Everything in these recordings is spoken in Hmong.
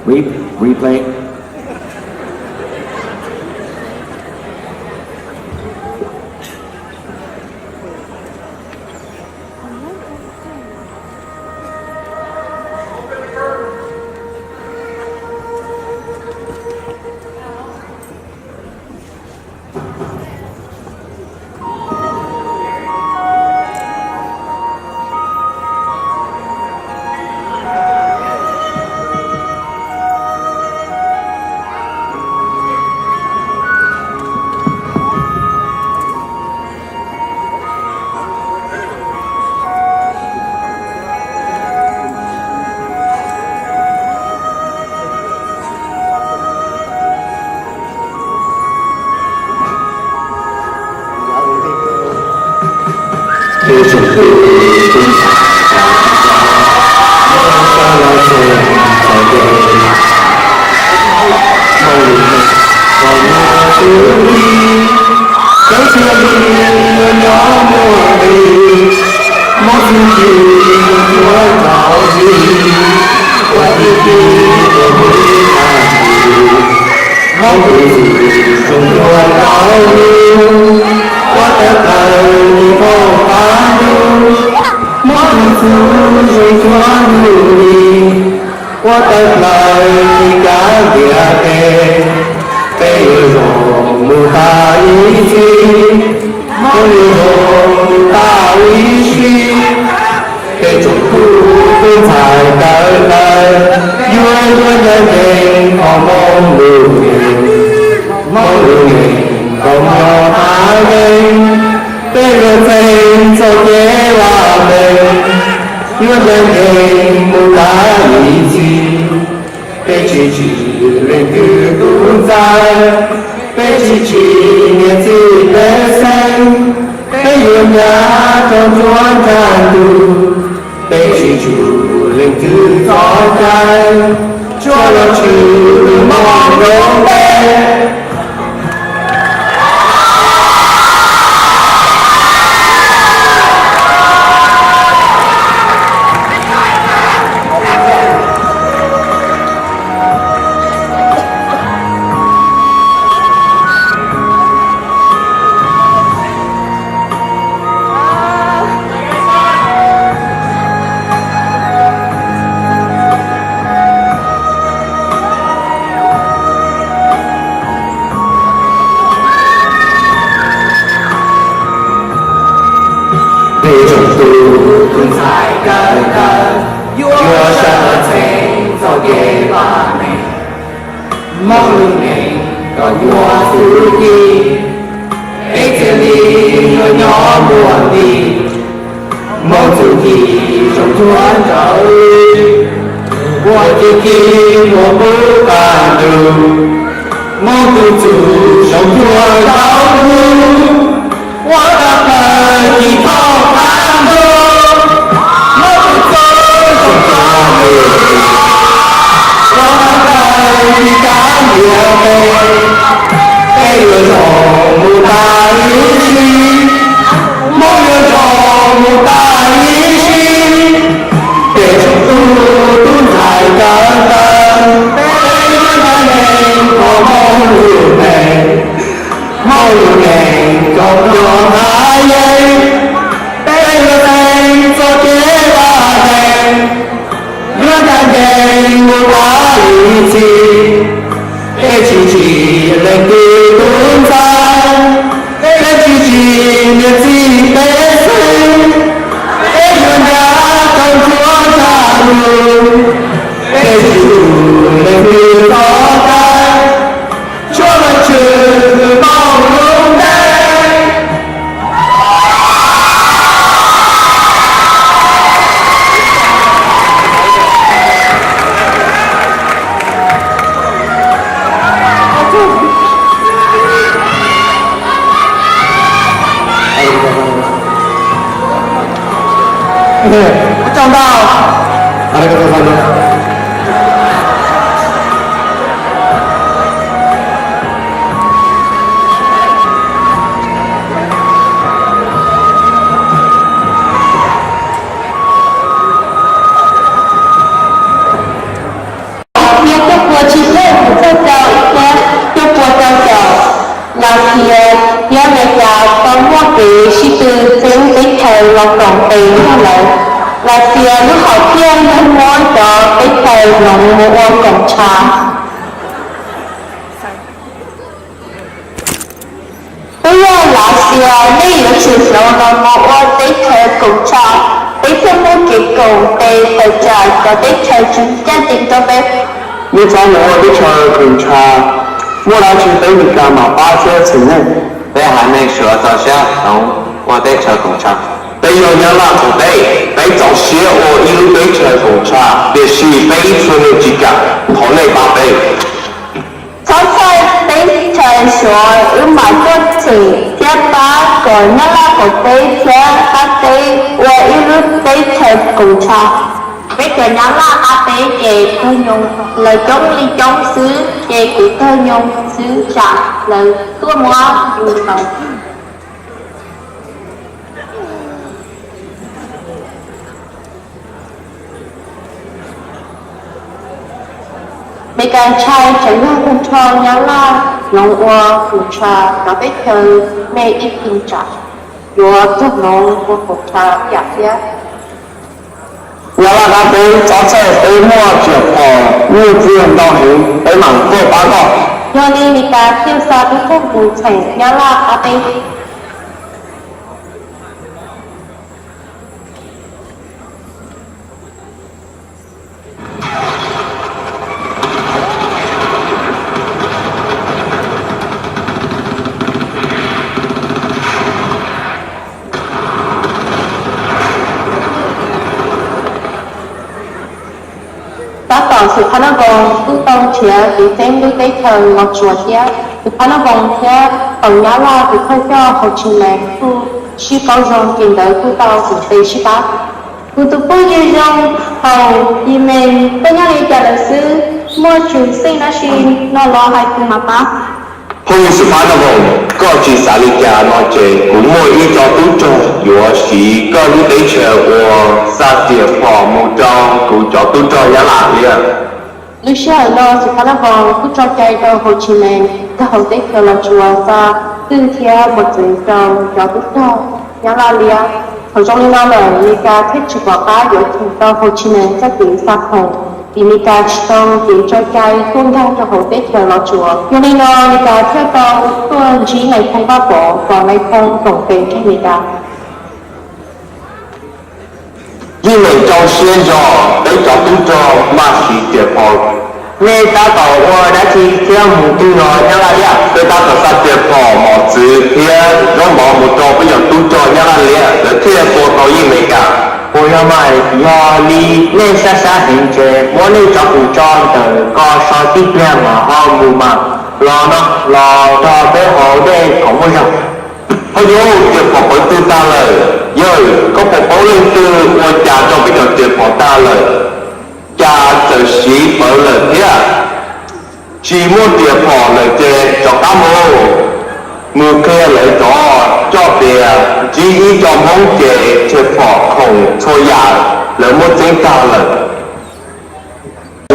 Re- replay. Hmoob tus txwj zoo cuag tau lub, ua tawm plaws tus phauj qab ntuj. Hmoob tus txwj zoo cuag ntuj li, ua tawm plaws li kav liam peb. Peb yuav zoo mus tas ib txhis, Hmoob yuav zoo mus tas ib txhis. Peb tsoom tub tub ntxhais tawv tawv, yuav yuav ncaim ncees qhov Hmoob lub neej, Hmoob lub neej kom nyob hav yeeb. Peb yuav txeeb txoj kev vaj meej, yuav ncaim ncees mus tas ib txhis. Peb tsis tsim leej twg tub ntxhais, peb tsis tsim niam txiv pej xeem. Peb yuav ncav rau nruab nrag ntug, peb tsis tsum leej twg txoj cai, tsuas los tshwm Hmoob lub npe. Peb tsoom tub tub ntxhais kawm ntawv, yuav sawv los txeeb txoj kev vaj meej. Hmoob lub neej kom muaj txuj ci, peb thiaj li yuav nyob muaj nti. Hmoob txuj ci zoo cuag nraug, ua ci ci ua pub qab ntuj. Hmoob tus txwj zoo cuag nraug, ua tawm plaws ci thoj qab ntuj. Hmoob tus txwj zoo cuag ntuj, ua tawm plaws ci kav liam peb. Peb yuav zoo mus tas ib txhis, Hmoob yuav zoo mus tas ib txhis. Peb tsoom tub tub ntxhais kawm ntawv, peb yuav ncaim ncees qhov Hmoob lub neej, Hmoob lub neej kom nyob hav yeeb. Peb yuav txeeb txoj kev vaj meej, yuav ncaim ncees mus tas ib txhis. Peb tsis tsim leej twg tub ntxhais, peb tsis tsim niam txiv pej xeem. Peb yuav ncav rau nruab nrag ntug, peb tsis tsum leej twg txoj cai, tsuas los tshwm Hmoob lub npe. Ua tsaug ntau. Thaib los koom tes nrog lawv. Lav Xias lub hom phiaj yeej muab cov teb chaws hloov mus ua koom tshaj. Twb yog Lav Xias nej yuav tsum hloov los mus ua teb chaws koom tshaj, peb thiaj muaj kev koom tes tawm tsam cov teb chaws tsis caj ncees rau peb. Nej txhob mus ua teb chaws koom tshaj, muaj dab tsi peb Meskas mam pab thiab txiv neej. Peb haiv neeg Suav txaus siab hloov ua teb chaws koom tshaj. Peb yog Nyab Laj qhov teb, peb txaus siab ua ib lub teb chaws koom tshaj, tiam sis peb ib txhia neeg tsis kam, thov nej pab peb. Txhob txhawj, teb chaws Suav wb mam tuaj cheem thiab pab kom Nyab Laj qaum teb thiab qab teb ua ib lub teb chaws koom tshaj. Peb cov Nyab Laj qab teb ces kawg nyoog lawv coob li coob xwb ces kuv kawg nyoog xwb tsam lawv tuaj muab yus ntau. Meskas ntshai tsam yog tag nrho Nyab Laj hloov ua koom tshaj, cov teb chaws nej ib txhia tsam yuav raug hloov ua koom tshaj ib yam thiab. Nyab Laj qab teb, txhob txhawj, peb muaj riam phom nyuj txiag ntau heev, peb mam tuaj pab koj. Yog li Meskas thiaj xa tub rog mus cheem Nyab Laj qab teb. Tab tom Xus Phas Nab Voos kuj tau nrhiav kev txeeb lub teb chaws Los Tsuas thiab. Xus Phas Nab Voos thiab thaum Nyab Laj tus thawj coj Hauv Tsis Mees kuj sib paub zoo, ces nkawd kuj tau koom tes sib pab. Kuv tus phooj ywg zoo, Hauv Tsis Mees, koj nyob li cas lawm xwb? Muaj tswv xeej dab tsi no los hais kuv mam pab. Phooj ywg Xus Phas Nab Voos, koj tsis xav li cas no ces kuv muaj ib co tub rog yuav siv koj lub teb chaws ua xa riam phom mus rau kuv cov tub rog Nyab Laj liab. Lub sij hawm no Xus Phas Nab Voos kuj tso cai rau Hauv Tsis Mees nkag hauv teb chaws Los Tsuas xa twj thiab mos txwv rau cov tub rog Nyab Laj liab. Thaum zoo li no lawm, Meskas thiaj tsis pom qab yuav cheem tau Hauv Tsis Mees txoj kev xa khoom, vim Meskas tsis tau kev tso cai tuaj nkag rau hauv teb chaws Los Tsuas. Yog li no Meskas thiaj tau tuaj ntsib Nais Phoo Vaj Pov kom Nais Phoo koom tes nrog Meskas. Yij Meem rau siab ntso, peb cov tub rog maj siv riam phom. Nej tab tom ua dab tsi thiab mus twg no Nyab Laj liab? Peb tab tom xa riam phom, mos txwv thiab zaub mov mus rau peb cov tub rog Nyab Laj liab, lawv thiaj tua tau Yij Meem kam. Puas yog mas? Yog li nej sab sab heev ces muab nej cov khoom tso ntawm ko so tib pliag mam ho mus mas. Los no, los rau peb hauv dej kom muaj zog. Ho yog riam phom pawv twg tag lawm? Yawg, koj puas paub leej twg ua cas rau peb cov riam phom tag lawm? Cas txawm siv pawv lawm thiab? Tsis muaj riam phom lawm ces rov qab mus. Mus qhia lawv cov coj tias ntsib ib co Hmoob ces riam phom khoom txhua yam lawv muab txeeb tag lawm.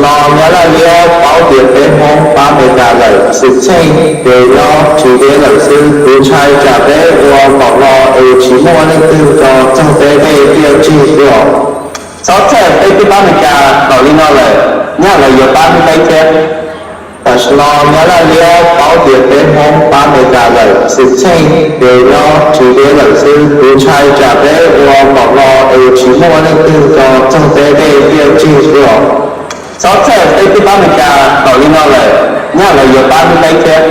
Los Nyab Laj liab paub tias peb Hmoob pab Meskas lawm, xwm txheej ces nyob tsis deb lawm xwb. Kuv ntshai tsam peb ua kom hlo es tsis muaj leej twg rau txog peb tej tiaj tsig dua. Txhob txhawj, peb twb pab Meskas tau li no lawm, nyaj lawv yuav pab peb thiab. Tam sim no Nyab Laj liab paub tias peb Hmoob pab Meskas lawm, xwm txheej ces nyob tsis deb lawm xwb. Kuv ntshai tsam peb ua kom hlo es tsis muaj leej twg rau txog peb tej tiaj tsig dua. Txhob txhawj, peb twb pab Meskas tau li no lawm, nyaj lawv yuav pab peb thiab.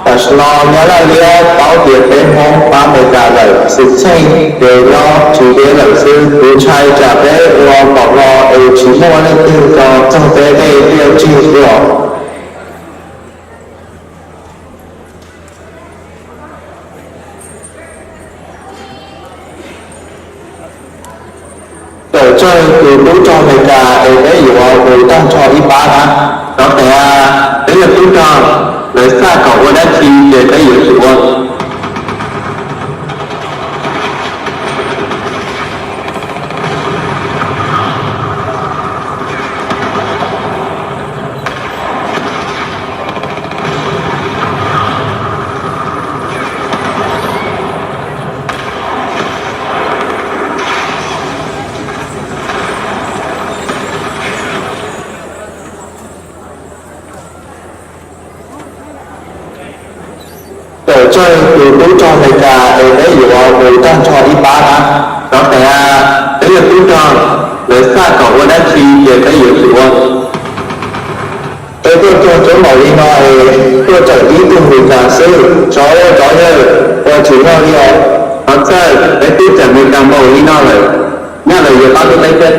Tam sim no Nyab Laj liab paub tias peb Hmoob pab Meskas lawm, xwm txheej ces nyob tsis deb lawm xwb. Kuv ntshai tsam peb ua kom hlo es tsis muaj leej twg rau txog peb tej tiaj tsig dua. Tawm tsawg tus tub rog Meskas es peb yuav mus tag nrho ib pab na. Rov qab peb yog tub rog, lawv xaj kom ua dab tsi ces peb yuav tsum ua. Tsawg tus tub rog Amelikas es peb yuav mus tag nrho ib pab na? Cov ntawd peb yog tub rog, lawv xav kom ua dab tsi ces peb yuav tsum ua. Peb tuaj txog tsev npaum li no es tuaj tawm ib tug Amelikas xwb, tsov ua tsov yawg, ua tsis noj li os. Thov txawj, peb twb txawm Amelikas npaum li no lawm, nyaj lawv yuav pab lub teb thiab.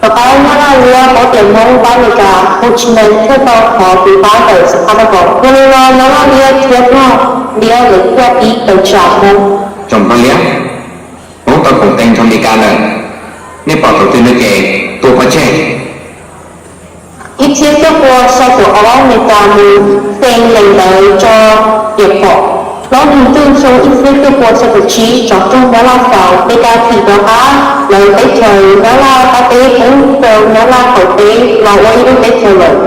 Tom qab Nyab Laj liab paub tias Hmoob pab Amelikas, Ho Chi Minh thiaj tau qhov kev pab ntawm Xov Pha Tau Kaum. Yog li no Nyab Laj liab thiab Nplog liab lawv thiaj pib tawm tsam Hmoob. Tsoom Nplog liab, Hmoob tau koom tes nrog Amelikas lawm, nej pom thaum twg no ces tua pov tseg. Ib txhiab cuaj pua xya caum ob Amelikas mus xee lees ntawd tso riam phom. Plaub hlis ntuj xyoo ib txhiab cuaj pua xya caum tsib tsov rog Nyab Laj faus, Amelikas thim rov qab lawv teb chaws, Nyab Laj qab teb poob rau Nyab Laj qaum teb los ua ib lub teb chaws lawm.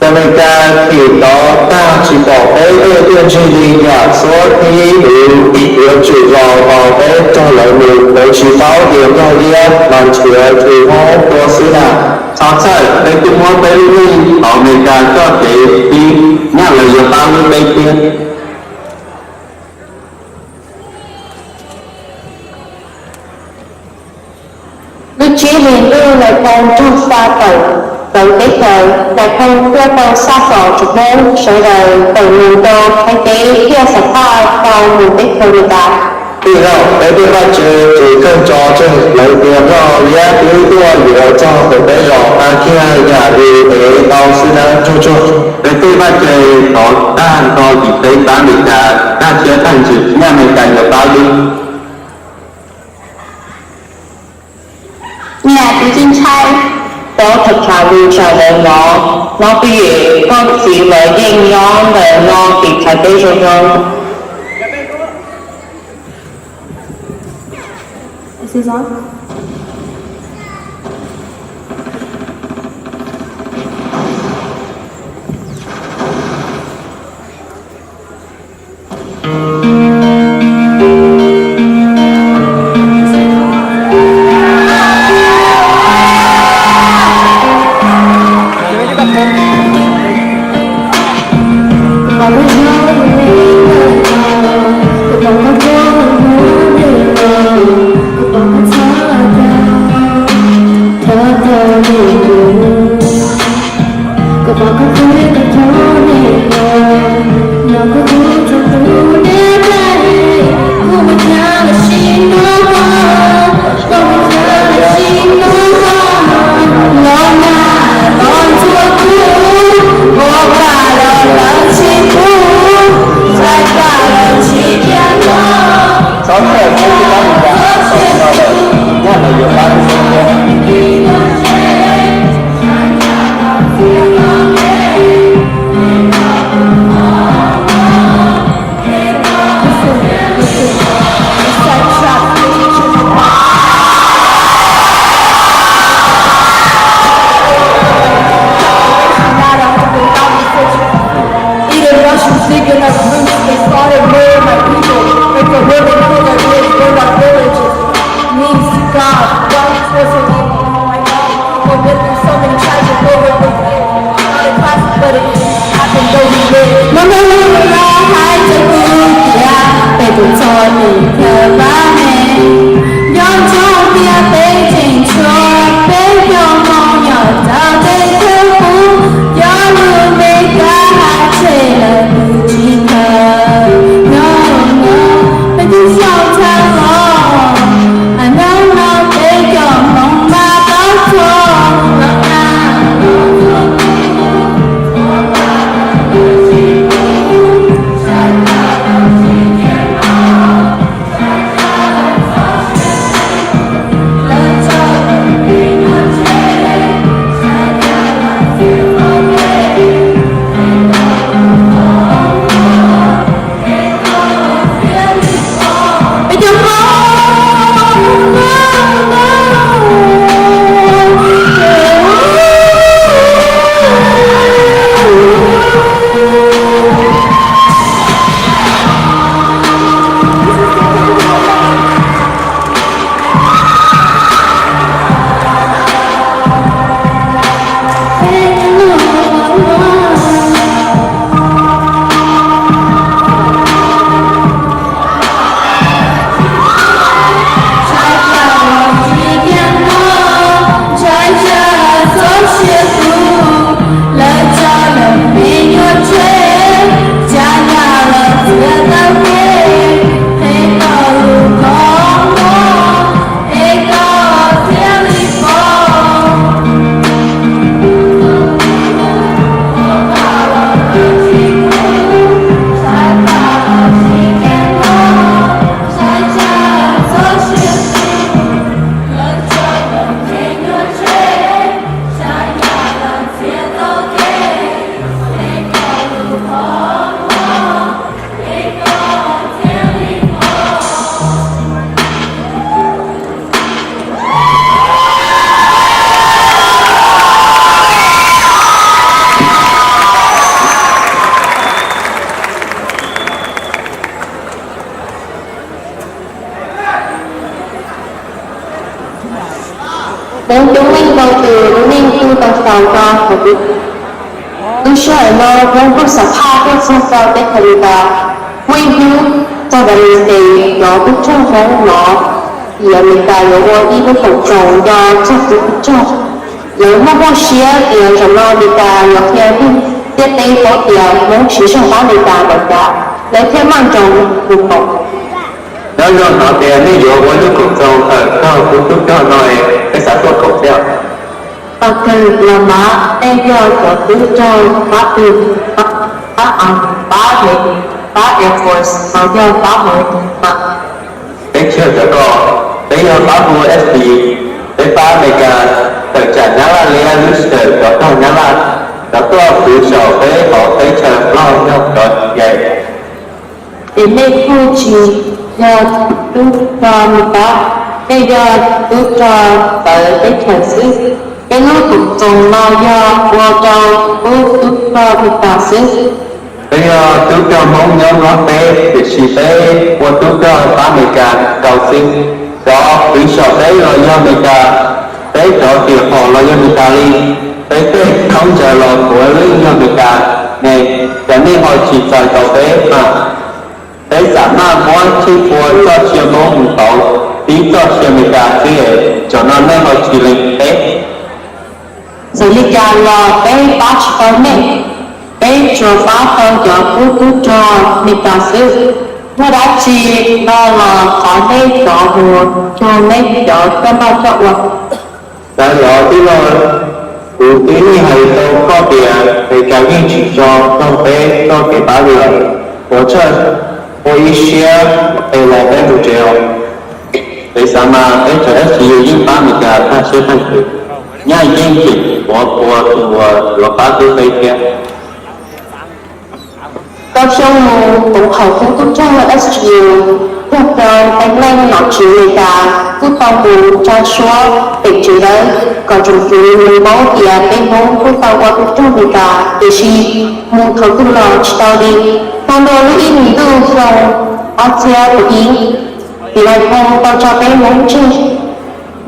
Thaum Amelikas thim tod tag tsis pom peb tej tuaj ntsig li yam xuab thib huv, yuav tsum zos tos peb raug lawv mus, lawv tsis paub tias Nplog liab mas nrhiav tus Hmoob tua xwb na. Thov txawj, peb twb muab peb lub neej thov Amelikas coj kev pib, nyaj lawv yuav pab lub teb thiab. Lub tsib hlis ntuj Nais Phoo raug xa tawm lawv teb chaws, Nais Phoo thiaj tau xa tsom tsoom Hmoob sawv daws tawm mus rau Thaib teb thiab Xov Pha tau mus teb chaws Amelikas. Tij laug, peb tej vaj tse tseem kawg tso tseg, lawv tias Nplog liab twb tuaj yuav txog pem peb zos, qab kiag yam li pem tau xwb nawb tsuag tsuag. Peb tej vaj tse tod tag nrho tim peb pab Amelikas, tag siab tag ntsws, nyaj Amelikas yuav pab wb. Nyaj tub txib ntxhais, paub tham tham lus tsav ntawv no, no pib koj txiv lawv yeej nyob ntawm no tim Thaib teb zoo zoo. Hmoob coob leej ntau tus lub neej kuj tau xaus rau hauv lub sij hawm no. Hmoob kuj xam phaj tuaj txog rau teb chaws Amelikas, muaj ib hnub txog Valentine's cov tub rog Hmoob no, tias Amelikas yuav ua ib lub koom txoos nco txog tus tub rog. Lawv muaj hauj siab tias zaum no Amelikas yuav qhia neeg ntiaj teb paub tias Hmoob siv zog pab Amelikas npaum cas, lawv thiaj maj nroos mus koom. Nyob zoo, qhov tias nej yuav ua lub koom txoos tawm txog tus tub rog no, peb xav tuaj koom thiab. Tau kawg los mas, nej yog cov tub rog pab twg? Pab av, pab navy, pab air force los yog pab marine? Peb tsis yog cov ko, peb yog pab hu S P, peb pab Amelikas tawm tsam Nyab Laj liab lub sij hawm cov tog Nyab Laj, cov tuaj pw saum peb hauv teb chaws Nplog nyob cov cai. Ces nej kuj tsis yog tub rog Amelikas, nej yog tub rog tawv teb chaws xwb. Peb lub koom txoos no yog ua rau pub tub rog Amelikas xwb. Peb yog tub rog Hmoob nyob Nplog teb, tiam sis peb ua tub rog pab Amelikas rau xwb. Cov pw saum peb los yog Amelikas, peb cov tim khawv los yog Amelikas li, peb tej khaub ncaws los puav leej yog Amelikas ne. Cas nej ho tsis txais tau peb mas? Peb xam maj muab tsheej pua txoj sia Hmoob mus pauv tib txoj sia Amelikas xwb, tsam no nej ho tsis lees peb. Txawm li cas los peb pab tsis tau nej, peb tsuas pab tau cov pub tub rog Amelikas xwb. Muaj dab tsi no los thov nej cov mus rau nej cov coj noj coj ua. Xav los tij laug, kuv twb yeej hais rau koj tias Amelikas yeej tsis tso txog peb txoj kev pab li lawm. Ua tshawj, ua ib siab es los peb mus tsev os. Peb xav mas peb cov S G U yeej pab Amelikas tag siab tag ntsws, nyaj yeej tseem tuav pua tus uas yuav pab tub peb thiab. Rau xyoo mus, koom haum pub tub rog S G U yog rau peb leej nom tswv Amelikas kuj tau mus tsa suab pem tsev dawb kom tsoom fwv mus paub tias peb Hmoob kuj tau ua tub rog Amelikas, tiam sis mus thaum twg los tsis tau li. Tag ntua lub ib hlis ntuj xyoo ob txhiab kaum ib, Txiv Nais Phoo tau tso peb Hmoob tseg.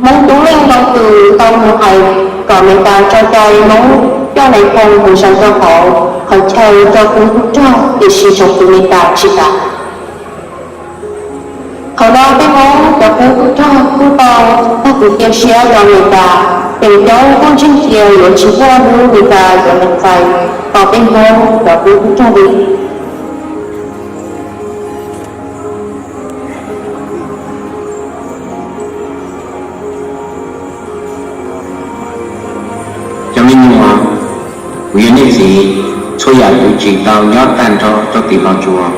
Hmoob coob leej ntau tus tau mus hais kom Amelikas tso cai Hmoob coj Nais Phoo mus zais rau hauv qhov chaw rau pub tub rog, tiam sis tsoom fwv Amelikas tsis kam. Thaum no peb Hmoob cov pub tub rog kuj tau tag kev cia siab rau Amelikas, feem coob kuj ntseeg tias yuav tsis muaj hnub Amelikas yuav lees txais tau peb Hmoob cov pub tub rog li. Cov me nyuam, kuv yog nej txiv, txhua yam kuv tsim tau nyob tag nrho rau tim no tsuas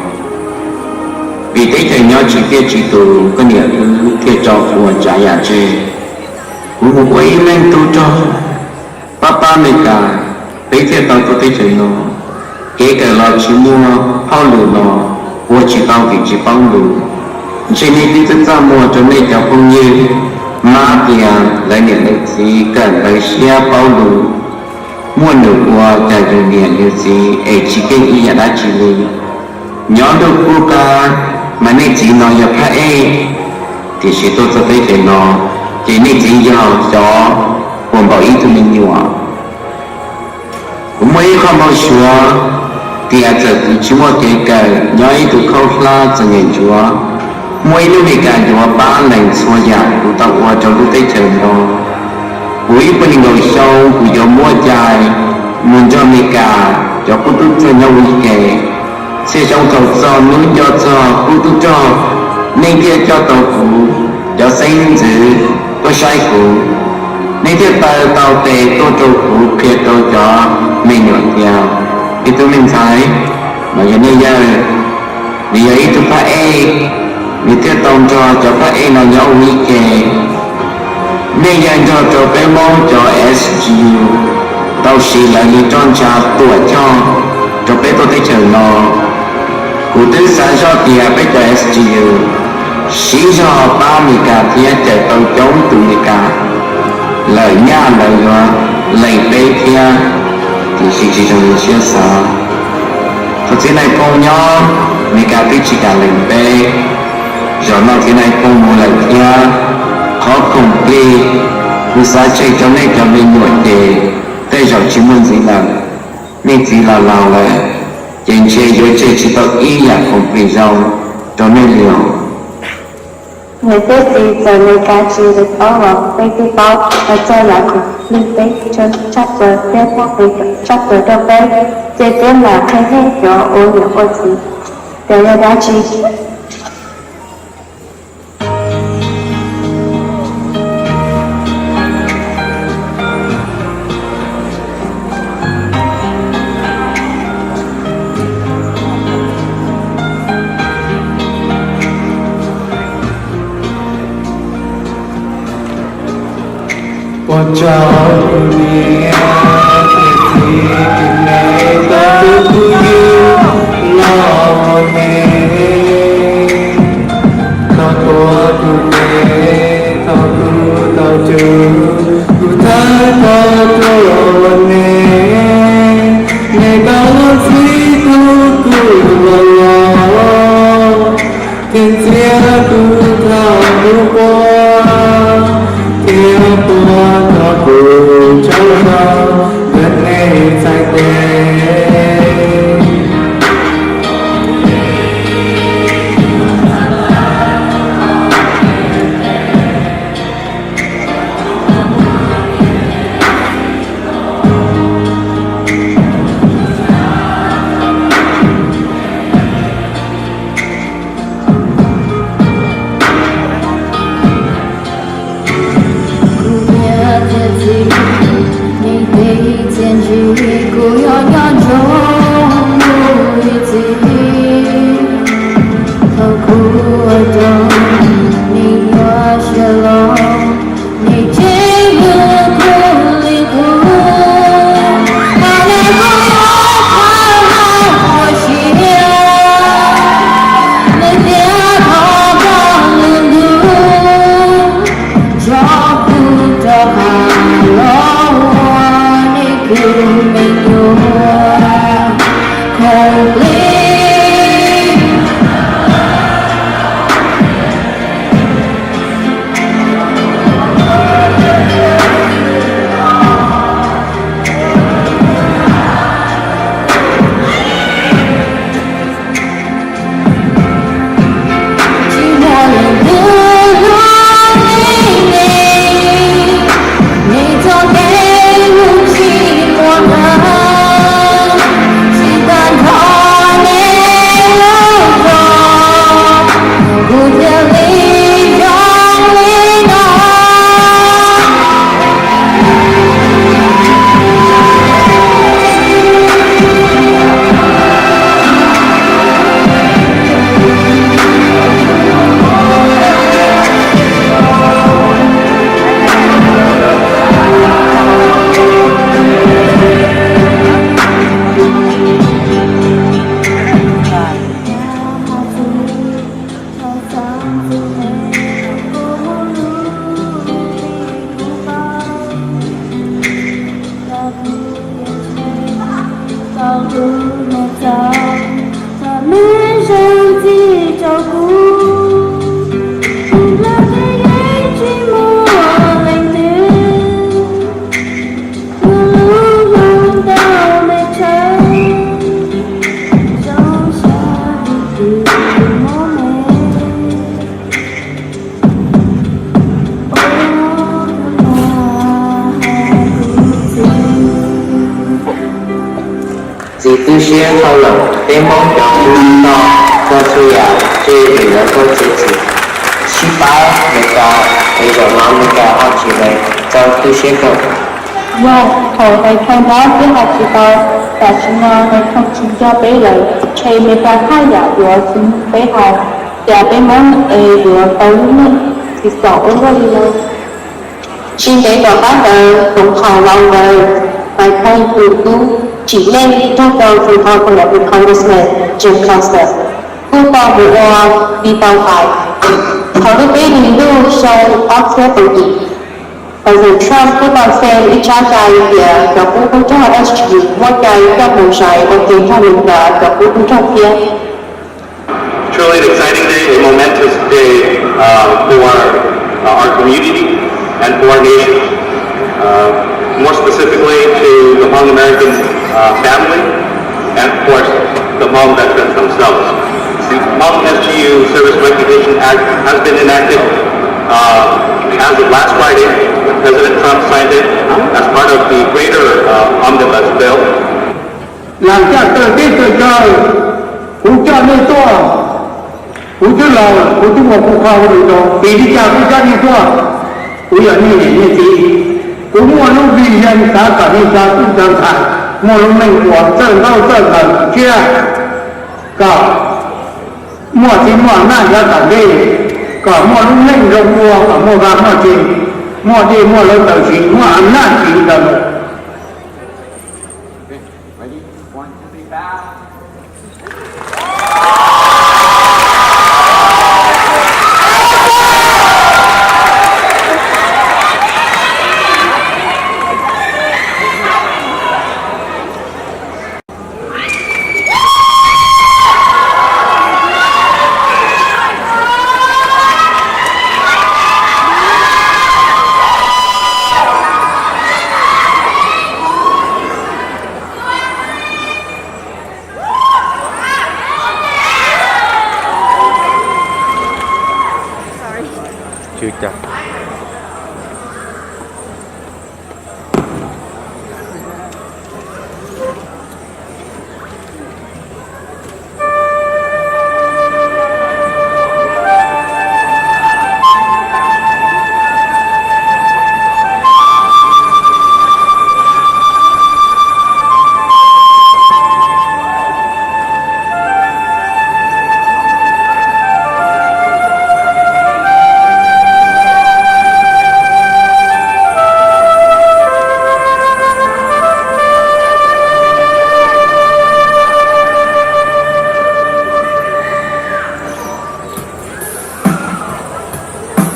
vim teb chaws nyob tsis tiaj tsis tus, koj niam wb thiaj tso ua tsav yam tseg. Kuv mus ua ib leeg tub rog pab pab Amelikas, peb thiaj tau tuaj teb chaws no. Kev kawm los tsis muaj, hauj lwm los ua tsis tau vim tsis paub lus. Ntshe nej twb txaj txaj muag rau nej cov phooj ywg, mab tias lawv niam lawv txiv kawm ntawv siab paub lus, muaj num ua cas yus niam yus txiv es tsis keej ib yam dab tsi li. Nyob ntuj kub qab, mas nej txiv no yog phab ej, tiam sis tuaj txog teb chaws no, ces nej txiv yog xyov puas npaum ib tug me nyuam. Kuv muaj ib qho npau suav tias txawm kuv tsis muaj kev kawm, nyob ib tug khaub hlab txom nyem ntsuav, muaj ib lub Amelikas yuav pab lees txhua yam kuv tau ua rau lub teb chaws no. Kuv ib puas nees nkaum xyoo kuv yuav muaj cai mus nrog Amelikas cov qub tub rog nyob ua ib ke. Txhia xyoo thaum txog hnub nco txog qub tub rog, nej thiaj coj tau kuv cov xeeb ntxwv tuaj saib kuv. Nej thiaj taw tau tes tuaj rau kuv qhia rau cov me nyuam tias, ib tug me ntxhais, no yog nej yawg, nws yog ib tug phab ej, nws thiaj tau nrog cov phab ej no nyob ua ib ke. Nej yawg nrog rau peb Hmoob cov S G U tau siv lawv li roj ntsha tuam choj rau peb tuaj teb chaws no. Kuv twb xav zoj tias peb cov S G U siv zog pab Amelikas thiab cawm tau coob tus Amelikas lawm nyaj lawv yuav lees peb thiab, tiam sis tsis zoo li siab xav. Thaum txiv Nais Phoo nyob, Amelikas twb tsis kam lees peb. Zaum no txiv Nais Phoo mus lawm thiab, qhov khoom plig Kuv xav tseg rau nej cov me nyuam ces tej zaum tsis muaj ntxiv lawm. Nej txiv los laus lawm, ces ntshe yuav tseg tsis tau ib yam khoom plig zoo rau nej li os. Niam thiab txiv, txawm Meskas tsis li paub los peb twb paub, hais txog yam khoom plig peb tshaj plaws thiab muaj kev tshaj plaws rau peb, ces peb mam qhia nej cov ua niam ua txiv tias yog dab tsi. Puas tsaug kuv niam thiab txiv, kuv niam tau hlub kuv yug los ua neeg, tau tuav kuv neeg, tau hlub tau cawm kuv, thawj tau tuav ua neeg, niam tau los txhib tu kuv los los, thiab ntxias kuv thaum kuv quaj, thiab quaj tau kuv tsaug zog ntawm nej txhais tes. Kuv niam thiab txiv, nej tej txiaj ntsig kuv yuav nco ntsoov lub txim. Thaum kuv ua rog, nej yuav siab los, nej tseem hlub kuv li qub. Thaum nej kuv yuav pab los ua siab, nej thiaj thov kom lwm hnub tso kuv rov qab los ua nej tus me nyuam khoom plig. Tsis muaj leej twg hlub li nej, nej txoj kev hlub tsis muaj tag, tsis tag nrho nej lub zog, kuv thiaj li zoo li no. Tau tus me txaus, tau me zoo txij rau kuv, kuv lub ntiaj teb tsis muaj leej twg, kuv lub hlub tau me tshawb, zoo siab tus mob me. Txiv tu siab dhau lawm, peb Hmoob cov Hmoob no txog txhua yam tseg vim lawv tau txiav txim sib pab Meskas, es zaum no Meskas ho tsis hais txog tu siab kawg. Yog thaum hais txog no twb hais tsis tau, tam sim no Maiv Thoom tsis nco peb lawm, ntshe Meskas haj yam yuav tsis mloog peb hais, cas peb Hmoob es yuav tau lub neej tsis txom ua luaj li lauj. Tsis ntev tom qab ntawd, hmoov thaum laus ntawd, Maiv Thoom tus tub tsim neej nrog rau tus thawj Congressman Jim Costa kuj tau mus ua viv tau hais. Thaum lub peb hlis ntuj xyoo ob txhiab kaum yim, President Trump kuj tau xeem ib tsab cai tias cov qub tub rog S G muaj cai coj mus zais ua ke nrog Meskas cov qub tub rog thiab. Truly an exciting day, a momentous day, uh, for, uh, our community and for our nation. Uh, more specifically to the Hmong American uh, family, and of course, the Hmong veterans themselves. The Hmong S G U Service Recognition Act has been enacted uh, as of last Friday. President Trump signed it as part of the greater uh, omnibus bill. Laas caj tawg teb tawg chaw, kuv coj nej tuaj, kuv twb laus, kuv twb muaj kuv qhov ua rau, vim li cas kuv coj nej tuaj? Kuv yog nej niam nej txiv, kuv muaj lub vision xav kom nej cov tub cov ntxhais muaj lub neej ua txawj ntaub txawj ntawv tshiab, kom muaj txiv muaj naj yav tom ntej, kom muaj lub neej zoo ua, kom muaj vaj muaj tsev, muaj dej muaj lawv tawm sim, muaj av naj sim ntawd.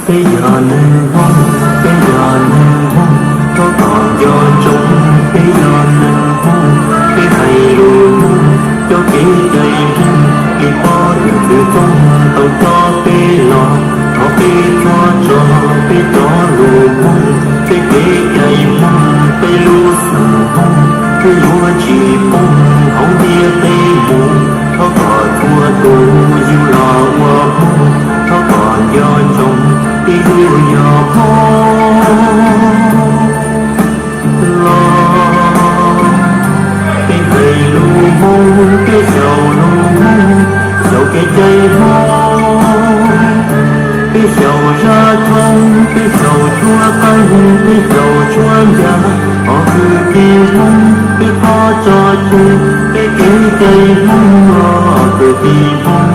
Peb yog neeg Hmoob, peb yog neeg Hmoob, rau tom nco ntsoov. Peb yog neeg Hmoob, peb hais lus Hmoob, cov kev cai Hmoob, li pov txwm txwv txoob tau coj peb los, thov peb txhob tso peb cov lus Hmoob, peb kev cai Hmoob, peb lub xeem Hmoob, twb yuav tsis poob hauv ntiaj teb mus. Thov kom txhua tus yug los ua Hmoob, thov kom nco ntsoov, peb yug yog Hmoob los. Peb hais lus Hmoob, peb xyaum lus Hmoob, xyaum kev cai Hmoob. Peb xyaum zaj tshoob, peb xyaum tshuab qeej, peb xyaum tshuab ncas, os kwv tij Hmoob, peb txhob tso tseg peb kev cai Hmoob los kwv tij Hmoob.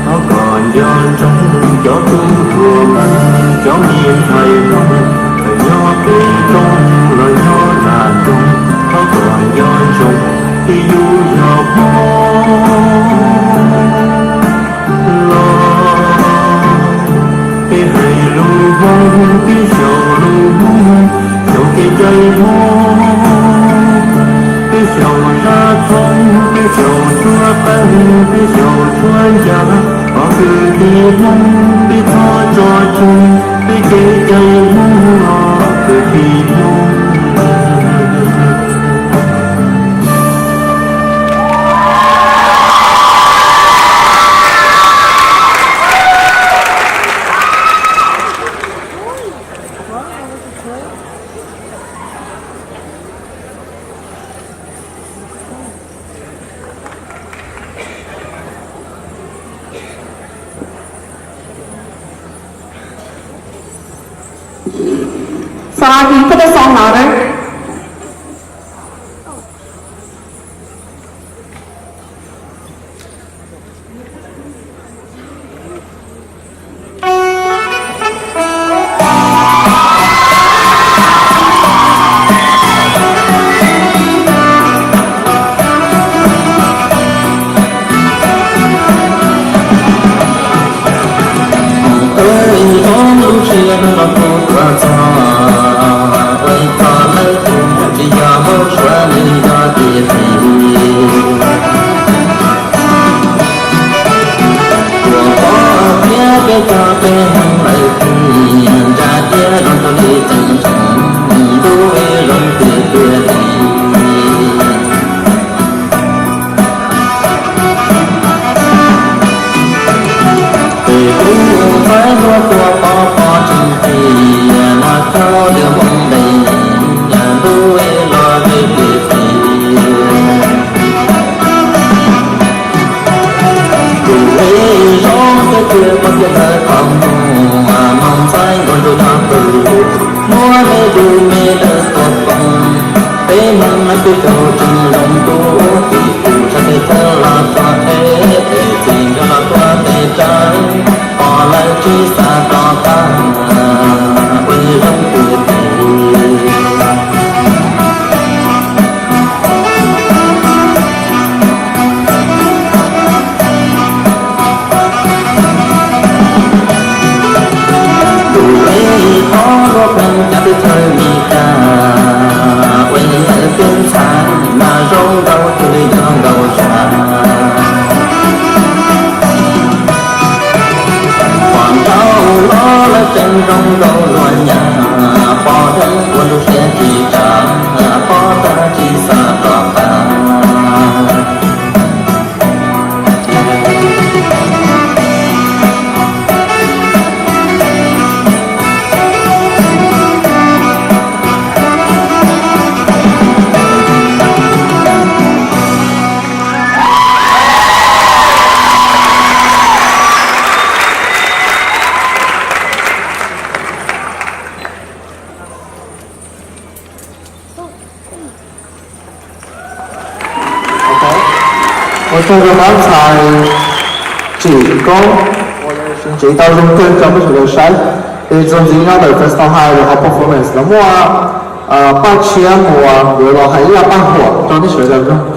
Thov kom nco ntsoov cov tub hluas Hmoob, cov me ntxhais Hmoob, txawm nyob pem roob los nyob nram nroog, thov kom nco ntsoov, peb yug yog Hmoob los. Peb hais lus Hmoob, peb xyaum lus Hmoob, xyaum kev cai Hmoob. Peb xyaum zaj tshoob, peb xyaum tshuab qeej, peb xyaum tshuab ncas, os kwv tij Hmoob, peb txhob tso tseg peb kev cai Hmoob los kwv tij Hmoob. So can you put the song louder? Ua ib ob lub siab los kuv tuaj txog, ua ib tog lawm Peb tug tsis zoo tus ub tim tus tshaj tej thawj los tuag qheb, txiv nraug los tuag tes tsawv, pom lawv tsis xav rov qab, ua zoo tus tim. Tus peb tub luaj pleev cov teb chaws Meskas, ua li lawv tub ntxhais mas zoo nkauj twb yog nkauj zag. Pom nraug loj lawv tseem zoo nkauj luag nyab, pom dheev ua lub siab tsis tsav, pom tag tsis xav rov qab. Ua tsaug rau tus ntxhais Tsim Koob uas sib ntsib tau zoo kawg rau peb sawv daws saib. Es txuas ntxiv no ntawm Fresno High los hauv performance los muaj Paj Tshiab Muas yuav los hais ib zaj paj huam rau nej sawv daws mloog.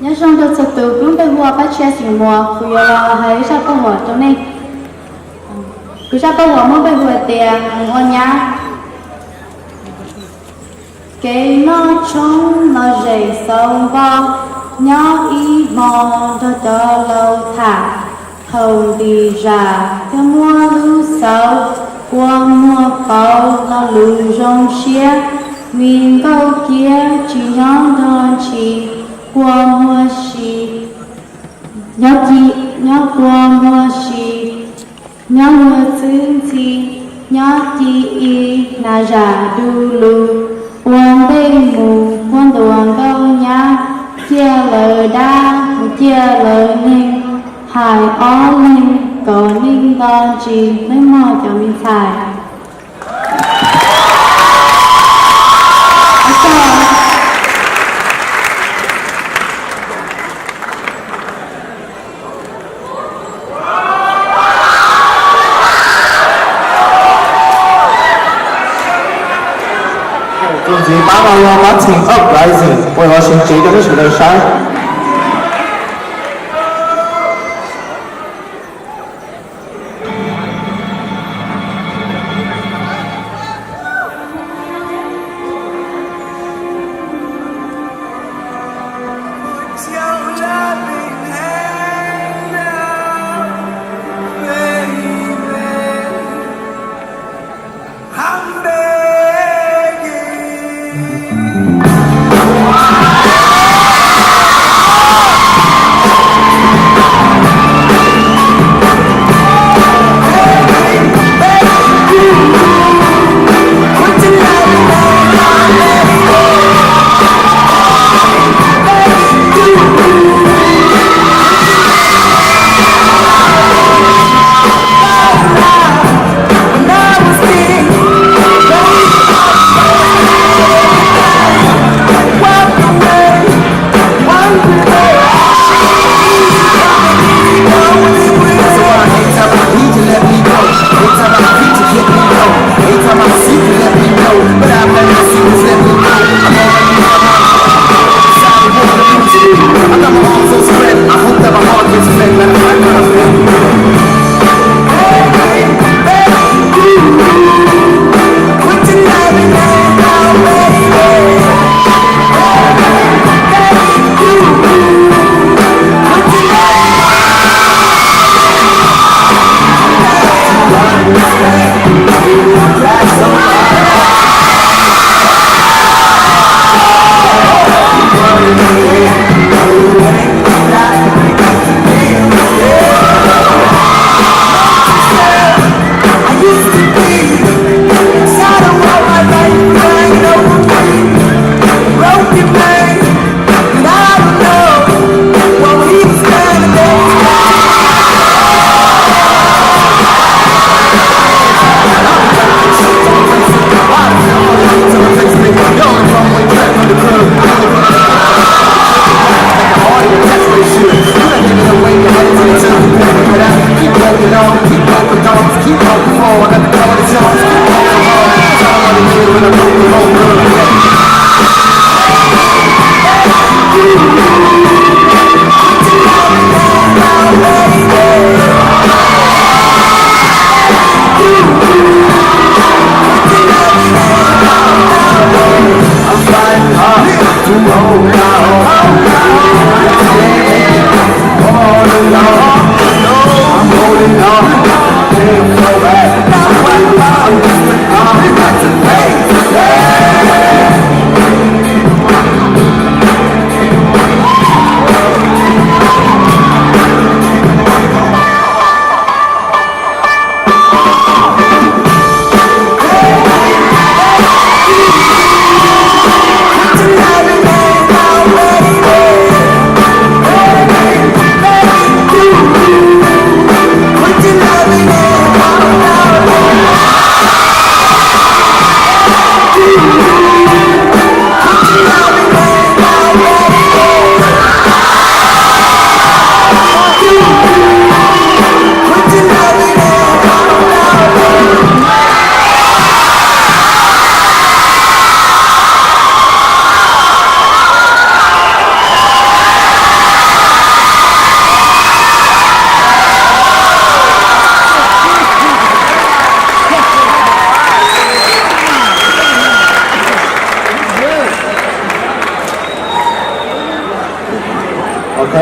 Nyob zoo rau txhua tus, kuv lub npe hu ua Paj Tshiab Xyooj Muas, kuv yuav los hais ib zaj paj huam rau nej. Kuv zaj paj huam muaj npe hu hais tias mus ua nyab. Kev noj tshoob los zem xauv npo, nyob ib hmo nrog cov laus tham. Thaum ntim zam thiab muab lub xauv, kua muag pauv lo lus zoo siab. Mi nkauj kiab tsis nyob nrog ntshis, kua muag si, nyob ci, nyob kua muag si, nyob luag txwb ntxhi, nyob ci i na zam du lug. Ua ntej mus huab ntuas nkauj nyab, ciaj lawv dab mus ciaj lawv neeg, hais ob leeg kom neeg nto ntsis, neb mog cov me ntxhais. Tus ntxiv pab no yog pab Txheem Uprising uas los sib ntsib rau nej sawv daws saib.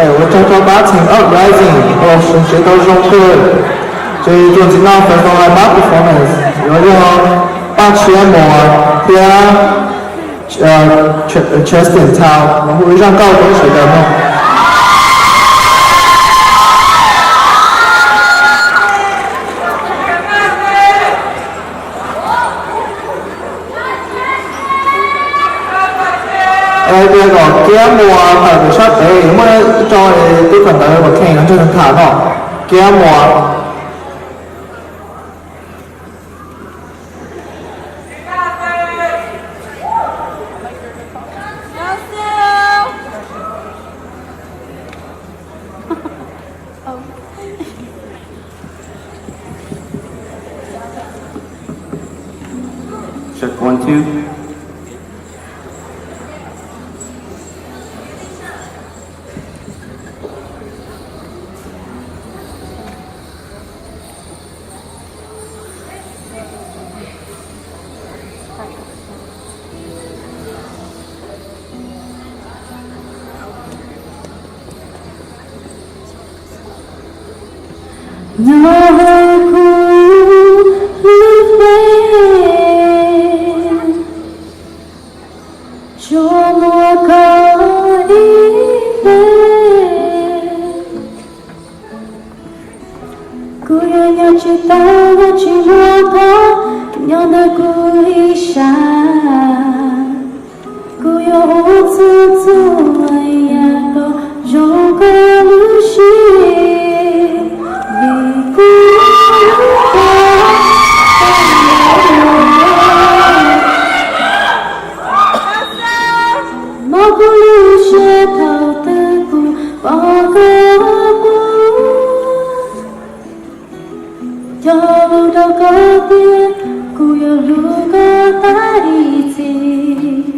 Ua tsaug rau pab Txheem Uprising uas sawv tsev tau zoo kawg. Ces tus ntxiv no Festival Live Performance yuav yog Paj Tshiab Muas thiab Cheston Town, hu ib zaj nkauj rau sawv daws mloog. Tias kom Kiab Muas tawm sab pem, muaj ib co tub kawm ntawv uas kheej no ntshe tham no. Kiab Muas. Check one, two. Nyob hauv kuv lub neej, tsuas muaj koj ib leeg. Kuv yuav nyob tsis tau yog tsis muaj koj nyob ntawm kuv ib sab. Kuv yuav ua txhua txhua yam kom zoo koj lub siab, vim kuv hlub koj. Mob kuv lub siab thaum twg kuv pom koj quaj. Cog lus rau koj tias kuv yuav hlub koj tas ib txhis.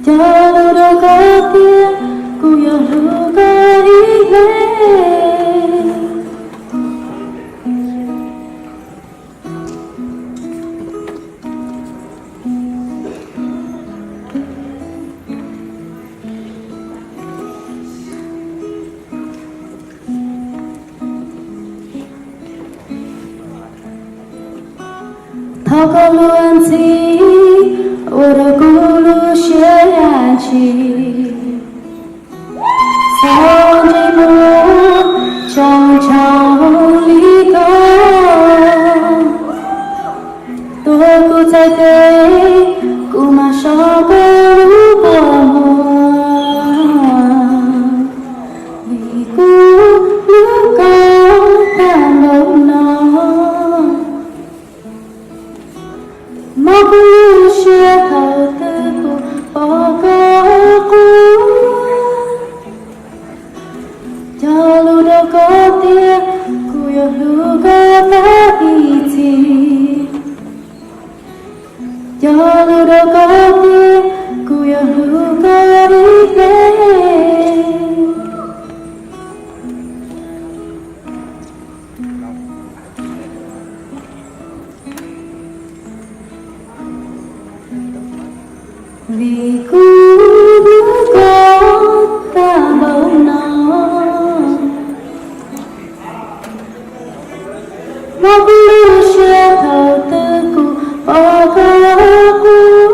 Cog lus rau koj tias kuv yuav hlub koj ib leeg. Thov koj luag ntxhi ua rau kuv lub siab yam tshis. Txhob ntsia mus tsaus ntshav li ko. Tuav kuv txhais tes, kuv mam so koj lub kua muag. Vim kuv hlub koj tag npaum no. Mob kuv lub siab thaum twg kuv pom koj quaj. Cog lus rau koj tias kuv yuav hlub koj tas ib txhis. Cog lus rau koj tias kuv yuav hlub koj ib leeg. Vim kuv hlub koj tag npaum no. Mob kuv lub siab thaum twg kuv pom koj quaj.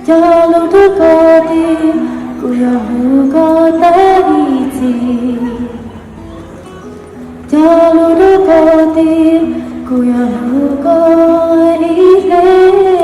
Cog lus rau koj tias kuv yuav hlub koj tas ib txhis. Cog lus rau koj tias kuv yuav hlub koj ib leeg.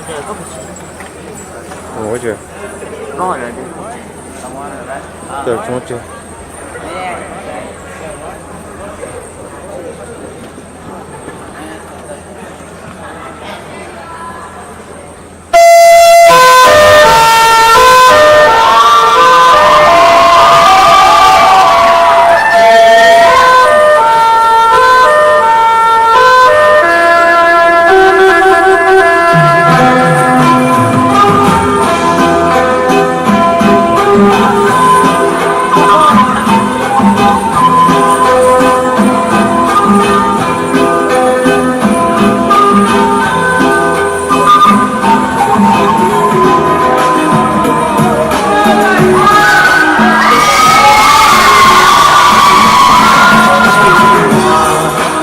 Ua tsis, tawm tsis muaj tsi.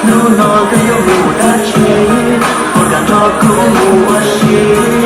Hnub no koj yuav mus dab tsi? Puas kam nrog kuv mus ua si?